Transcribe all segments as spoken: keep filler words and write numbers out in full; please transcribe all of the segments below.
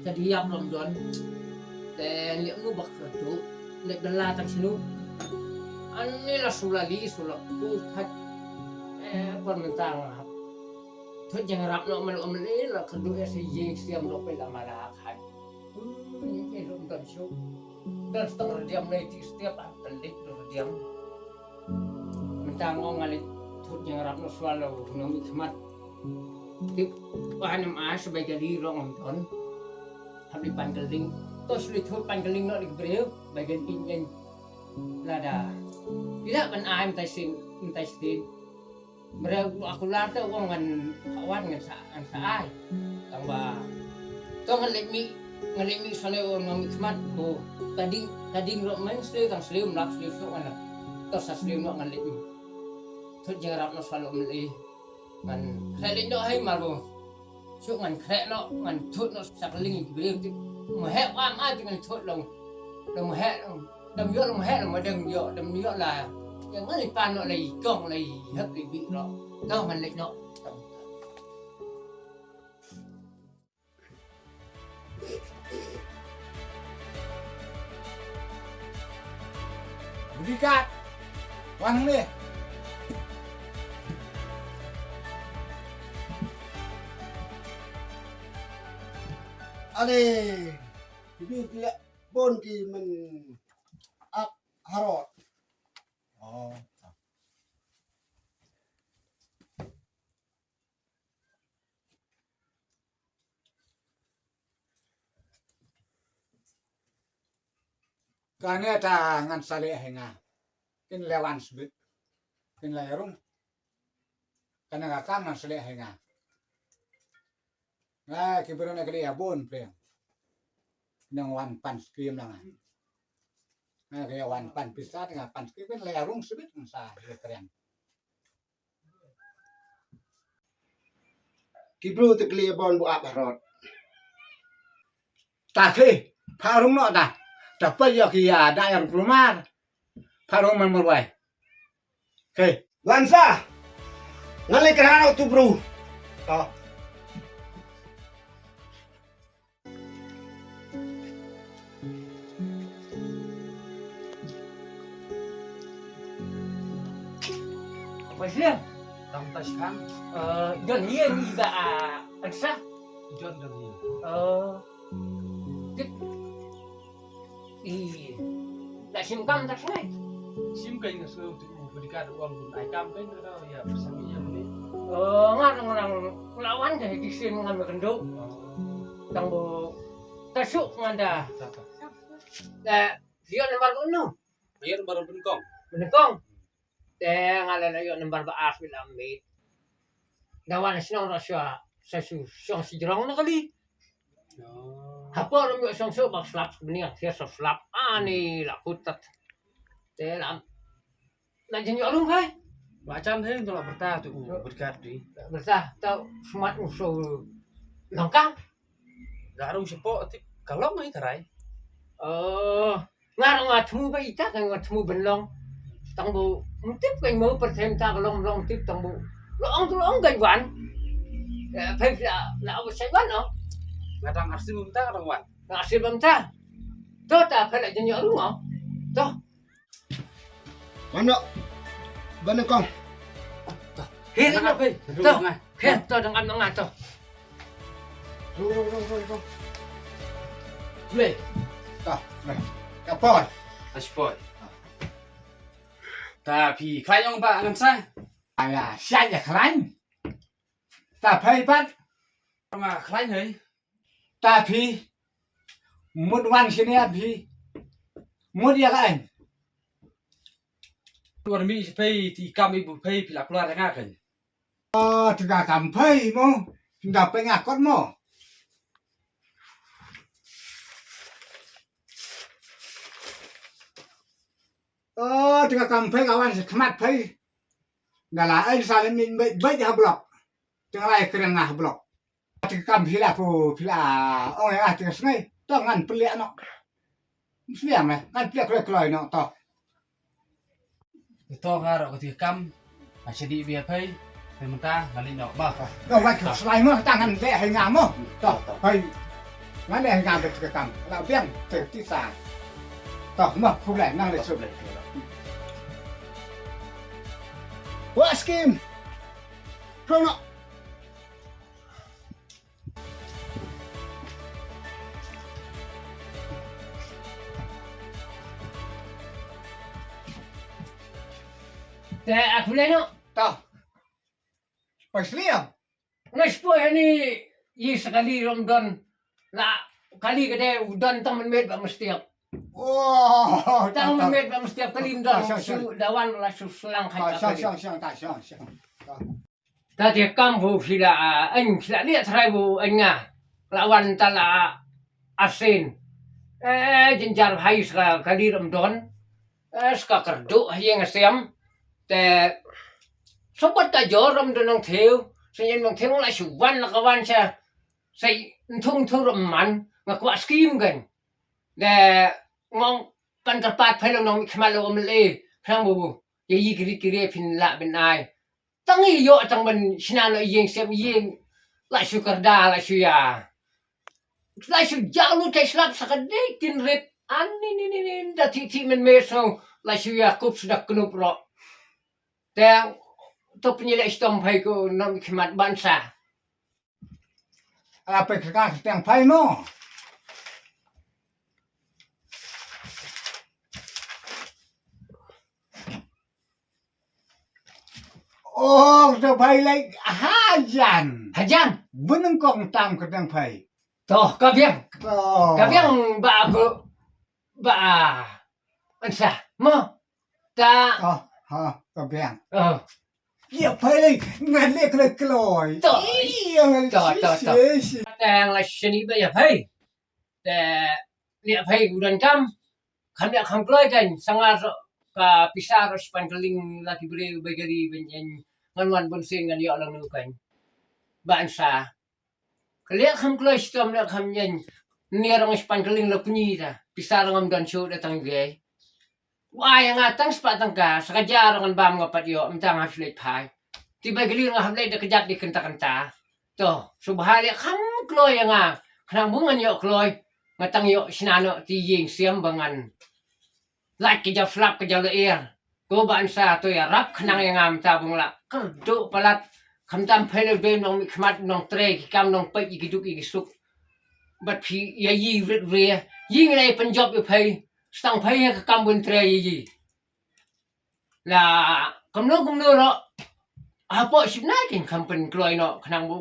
Ka diap lam don. Te liang nu bak tu. Lek bela tang sinu. Ani la sula li sula ku khat. Eh, pon mentang hap. Thut jeng rap no mel um li la kedu eh si jeng siam lo pe la mala khat. Hmm, ni ke rum don shu. Dan setengah diam lai ti setiap ah telik dur diam. Mynta nga ong nga leit thut ïa nga rap na shuwa la u nongmihkhmat. Tip ba ha nam ai sa bai ka ding ruh ngam don. Hap leit pan kylleng. To shu leit thut pan kylleng noh leit ki briew bai ka ding ïeng. Lada phi lah ban ai mynta shisien mynta shisien. Briew u akular te u ong ngan wan ngan sa ngan sa ai. Tang ba to ngan leit mih ngan leit mih shuwa la u nongmihkhmat. Ko ka ding ka ding ruh mynta shisien tang shisien ym lap shisien shuh ngan la. To sa shisien noh ngan leit mih. Thut jingïarap noh sha lok myllei. Ngan khreh leit noh hei mar bo. Shu ngan khreh noh ngan thut noh sha ka liang ki briew ti. Mo heh am ai ti ngan thut long. Long mo heh long. Dam ïoh long mo heh long mo dang ïoh dam ïoh la. Ïa ngan leit pan noh la i kong la i hep la i bih noh. Noh ngan leit noh. Bodyguard, wan hangne. Ale, ki bun ki ap harud. Oh. Kane ta ngan sa leh ha nga. Kin leh wan sbit. Kin leh rung. Kane ka kam ngan sa leh ha nga. Nga ki briew na ka dei ha bun pyrshah. Nang wan pan skim lang. Nga ki wan pan pisa nga pan skim kin leh rung sbit ngan sa leh pyrshah. Ki briew te kli bon bu ap harud. Ta khi, pharung noh ta. Ta pa yo ki ya da yang plumar. Pharung man marwai. Khi. Wan sa. Ngan leh kra noh tu briew. Oh. Apa sih? Tang tas kan? Eh, John Hian juga, ah, Aksa? John, John Hian. Eh, git. Ih, la sim kam tak sngai. Sim kai nga sngew tu u bodyguard u ong bun ai kam kai nga daw ïa pyrshang ïa mene. Oh, nga dang nang lawan ka hiti sim ngam kynduh. Oh. Tang bu ta suk ngan da. Ta, ta. Eh, ïoh nambar uno. Ïoh nambar Benkong. Benkong. Te nga la ïoh nambar ba ar shu la mih. Da wan shnong ruh shuwa sa shu shong shi jrong na kali. Oh. Hapoh ruh ym ïoh shong shuh bad slap bniang thiah sa slap. Ani la kut tat. Te la la jin ïoh rung hai. Ba jan hai to la berta tu u berkat di. Berta tau smat u so longkang. Nga ruh shapoh tip ka long ai tharai. Oh, nga ruh nga thmu ba ita ka nga thmu ban long. Tang bu ym tip ka mo per them ta ka long long tip tang bu. Long tu long ka wan. Eh, phai la la u sai wan no. Nga dang arsip bym ta ka dang wan. Nga arsip bym ta. To ta phai la jin ïoh rung no. To. Mano? Bana kong. He, to. He, to dang am nga to. Ru, ru, ru, ru, ru. Ble. Ta, ble. Ta poi. Ta poi. Ta phi khlaiñ ong ba ngan sa. Aya, sha ya khlaiñ. Ta phai pat. Ma khlaiñ hei. Ta phi mut wan shane phi mut ïa ka aiñ. Tuar mi phi ti kam i bu phi phi la kular nga kan. Ah, ti ka kam phi mo. Nda phi nga kot mo. Ah, ti ka kam phi ka wan shi khmat phi. Nga la ai sa le min bai bai ha blok. Ti nga la ai kren nga ha blok. Ti kam phi la ko phi la ong ïa ti ka sngai. To ngan pynleh noh. Sliang eh ngan pynleh kloi kloi noh to. To nga ro ka ti kam. Nga sha di bia phai. Phai mynta nga leh noh ba. Nga wai ka slai mo ta ngan leh hai nga mo. To phai. Nga ne nga bit ka kam. La biang te ti sa. Toh, mo, khublei, nang le shuh. Wa skim. Prono. Te aku leno. Toh. Pas liam. Ngai spoi hani, i sa kali rom don. La kali ka dei u don tang mynmiet ba mestiap. Oh, tang mynmiet ba mestiap kali don. Shu dawan la shu slang khai ka kali. Ta te kam bu sila, ah, eng sila liat serai bu eng nga. La wan ta la asin. Eh, jenjar hai sa kali rom don. Eh, ska kyrduh ha ïing ha sem. Te sobat ta jor ram dun nang theu. Sa ïeng nang theu la shu wan la ka wan sa. Sa nthung thung ram man nga kwah skim kan. De ngong pan kyrpad phai long nong khmat long le. Khang bu. Ye yi kiri kiri phin la bin ai. Tang i ïoh tang ban shna noh ïing sem ïing. La shu kyrda la shu ïa. La shu jaw lut kai slap sa ka dei tin rit. An ni ni ni ni da ti ti men me so la shu ïa kup suda knup ro. Te to pynïaleh shitom phai ko nam khmat ban sa. Ala pe ka ka teng phai mo. Oh, ka phai lai hajan. Hajan. Benengkong tam ka teng phai. Toh, ka biang. Oh. Ka biang ba aku ba ansa. Mo. Ta. Oh, ha, ka biang. Oh. Ïa phai lai ngan le kloi kloi. Toh. Ïa ngan. Toh, toh, toh. Tang la shini ba ïa phai. Te ïa phai u don kam. Kham ïa kham kloi kan sangar ka pisa ro span kling la ki briew bai kari ban ïeng ngan wan bun sing ngan ïoh lang nu kan. Ban sa. Ka leh kham kloi shitom leh kham ïeng. Ni rong span kling la pni ta. Pisa rong am don shu da tang gei. Wa ïa nga tang spah tang ka sa ka jar ngan bam nga pat ïoh mynta nga hap leit phai. Ti bai kali nga hap leit da ka jat di kynta kynta. To, subha leh kham kloi ïa nga. Khnang bu ngan ïoh kloi. Nga tang ïoh shna noh ti ïing siam ba ngan. Lait ka jaw slap ka jaw lyer. Ko ba ansa to ïarap khnang ïa nga mynta bung lah kyrduh palat. Khamtam phai leh dei nong mih khmat nong trei ki kam nong peit ïa ki duk ïa ki suk. Bad phi ïa yi rit ria yi ngi lai pynjop ïa phai. Stang phai ïa ka kam bun trei ïa yi. La kumno kumno ro. Hapoh shipnai kin kham pynkloi noh khnang bu.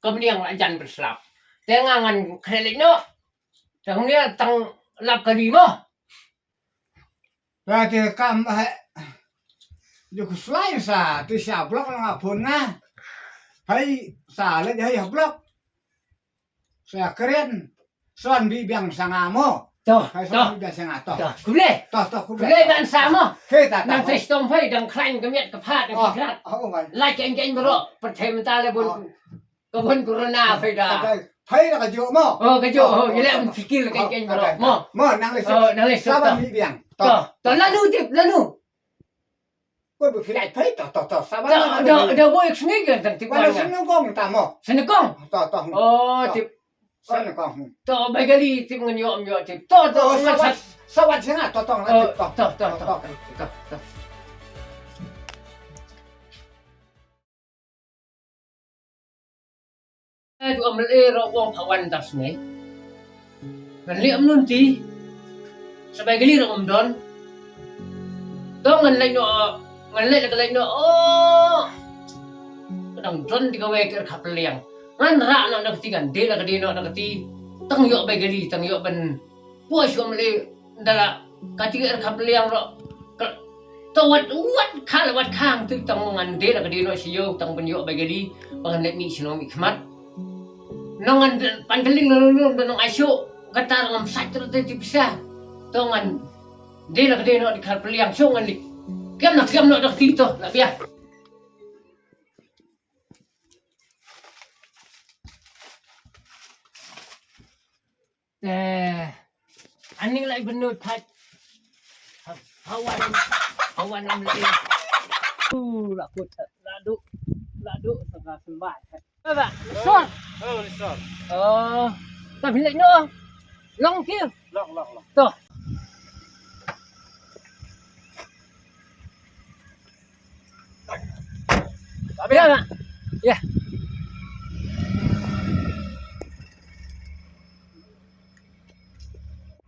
Kam niang la jan pynslap. Te nga ngan khreh leit noh. Tang nia tang lap kali mo. Ba te kam ba he. Ju ku slai sa te sha blok la nga phone nga. Hai sa le hai ha blok. Sa kren. Son bi biang sa nga mo. To, hai to. Son bi biang sa nga to. To, kumle. To, to, kumle. Kumle ban sa mo. Ke ta ta. Nang te stong phai dang khlain ka miat ka phat dang krat. Oh, oh, oh. Lai keng keng bro. Perthai mynta le bun. Oh. Ka bun corona phai da. Phai da ka jo mo. Oh, ka jo ho. Ila un fikir ka keng bro mo. Mo nang le. Oh, nang le. Saban mi biang. To, to, lalu tip lalu. Ko bu filai phai to to to saban. To, to, to boy sini ke tang tip. Mana sini kong ta mo. Sini kong. To to. Oh, tip. Sini kong. To bai kali tip ngan yo am yo tip. To to. Saban saban sini to to tip to. To to to. To to. Eh, tu am le ro wong phawan tas ne. Ngan le am nun ti. Sabai gali ro am don. To ngan le no ngan le le le no. Oh. Kadang don ti ka wei ka khap liang. Ngan ra no nak ti ngan de la ka de no nak ti. Tang yo bai gali tang yo ban. Pua shuwa mele dala kati er khap liang ro. To wat wat khal wat khang tu tang ngan de la kadi no siyo tang ben yo bai gali. Ba ngan let ni sino mi khmat. No ngan pan keling lo lo no no aisyo. Kata ngam sat ro te ti pisa. To ngan de la kadi no di khap liang syo ngan li. Kiam na kiam no dak ti to na bia. Eh, aning lai benut pat. Hawan, hawan am lai. Uh, la kut, la duk, la duk, sanga sembah. Apa? Sor. Oh, sor. Oh. Tang phi leit noh. Long ki. Long, long, long. To. Tabe. Ya, Mak. Ya.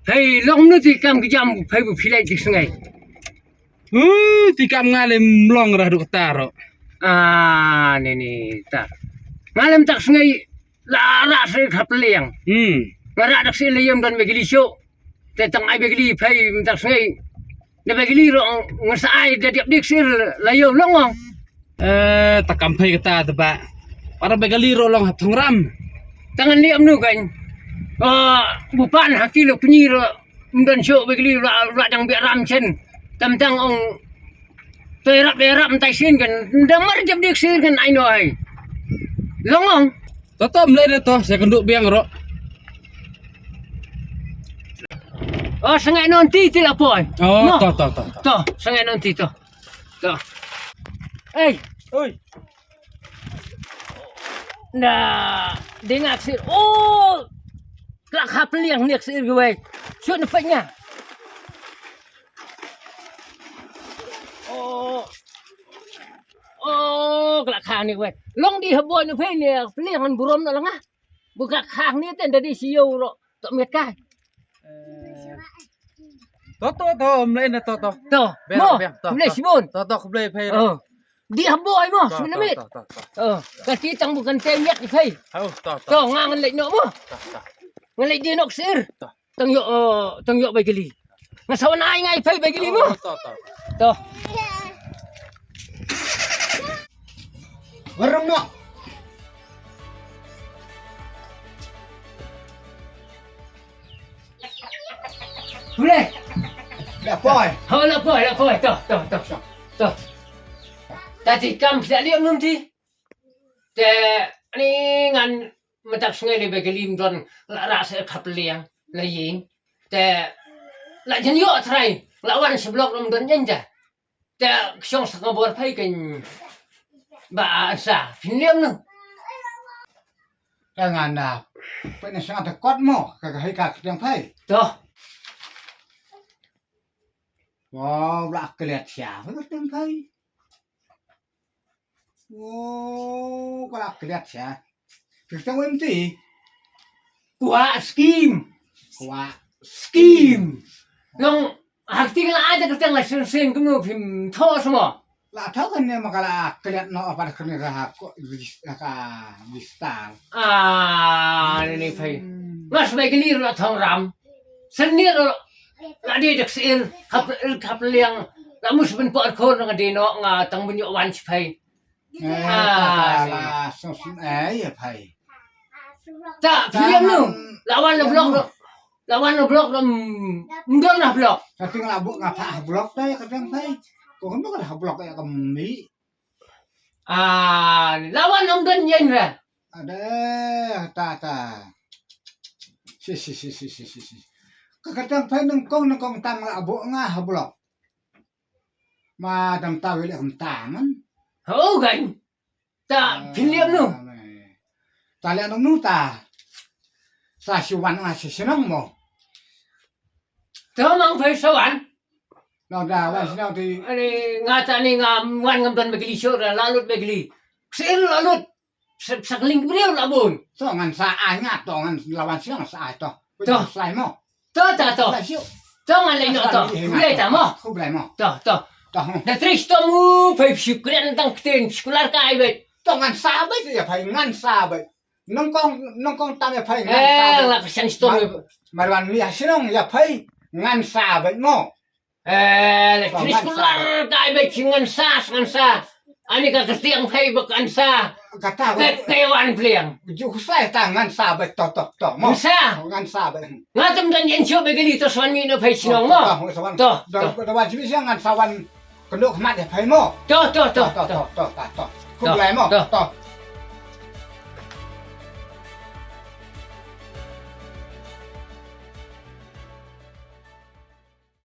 Hei, long nu ti kam ki jam, hei, bu phi leit ti sngai. Uh, ti kam nga lem long rah duk tar. Ah, ni ni tar. Nga lem tak sngai la rah se khap liang. Hmm. Nga rah dak se lem don begli sho. Te tang ai begli phai mynta sngai. Na begli ro nga sa ai da diap dik sir la yo long ong. Eh, ta kam phai kata te ba. Para begli ro long hap thong ram. Tangan liam nu kan. Ah, bupan haki lo pni ro mdan sho begli ro ro dang biak ram chen. Tam tang ong Toi rap, toi rap, mynta sien kan. Nda mar jep dik sien kan, ai no ai. Long ong. To to, mlei ne to, sa kynduh biang ro. Oh, sngai non ti ti la poi. Oh, no. To, to, to, to. To, sngai non ti to. To. Ei. Oi. Na, ding ak sir. Oh. Klak ha pliang nik sir gue. Sut ne penya. Oh. Oh, klak khang ni wei. Long di habo ni phei ni, peliang an burom na langa. Bu klak khang ni ten dari siyo ro. Tok miet kai. To to to, mlei na to to. To. Bel, mo, bel, to, mlei to. Sibun. To to, khublei phei. Oh. Di habo ai mo, to, sibun to, mit. To to to. Oh, kati tang bukan te miet ni phei. Oh, to to. To ngang lek no mo. To to. Ngan lek di nok sir. To. Tang yok, oh, tang yok bai gili. Nga sawan ai ngai phai bai gili mo. To, to, to. To. Warung nok. Boleh. La poi. Ho la poi, la poi. To, to, to. To. Tadi kam tidak lihat nanti. Te ni ngan mynta sngai le begli mdon la ra se khap liang la ying. Te la jin yo trai la wan se blok mdon nyen ja. Te ksiong sa ka bor phai ken ba sa phin liang nu. Te ngan da pe ne sa ta kot mo ka ka hai ka tiang phai. To. Wow, la klet sia ka tiang phai. Oh, ka la klet sia. Ka tang wem ti. Kwa skim. Kwa skim. Long hak ti la aja ka tang la sen sen kumno phim tho samo. La tho kan ne ma ka la klet no apa ka ne ka ko ka listar. Ah, ni ni phai. Mas bai gili la thong ram. Sen ni la di dak sil khap khap liang. La mus ben por khon nga di no nga tang ben yo wan si phai. Ah, la sos eh ya phai. Ta film nu. Lawan la blok. Lawan la blok. Mdon la blok. Tapi nga buk nga pa blok ta ya kadang phai. Ko kan buk la blok ya kami. Ah, lawan mdon yen ra. Ada ta ta. Si si si si si si. Ka kadang phai nengkong nengkong tang la buk nga blok. Ma dam ta wele kum ta man. Ho gan. Ta phin liam nu. Ta liam nu ta. Sa shu wan nga shu shnong mo. Ta mang phai sa wan. Nau da wan shnong ti. Ani nga ta ni nga wan ngam don begli shu ra lalut begli. Ksir lalut. Sak ling briew la bun. To ngan sa ai nga to ngan lawan shnong sa ai to. To. Sai mo. To ta to. Bless you. To ngan lei no to. Khublei ta mo. Khublei mo. To to. To. Da tris to mu phai psi kren tang kten psi kular kai bet. To ngan sa bet ya phai ngan sa bet. Nongkong nongkong tam ya phai ngan sa bet. Eh la ka sang sto. Marwan mi asinong ya phai ngan sa bet mo. Eh, la tris kular kai bet si ngan sa ngan sa. Ani ka kstiang phai bek ngan sa. Kata ka wan pliang. Ju ksai ta ngan sa bet to to to mo. Ngan sa. Ngan sa bet. Nga tam dan yen shu begli to swan mi no phai shnong mo. To to. Da wan simi siang ngan sa wan kendo khmat ya phai mo. To to to to to to. Khublei mo. To.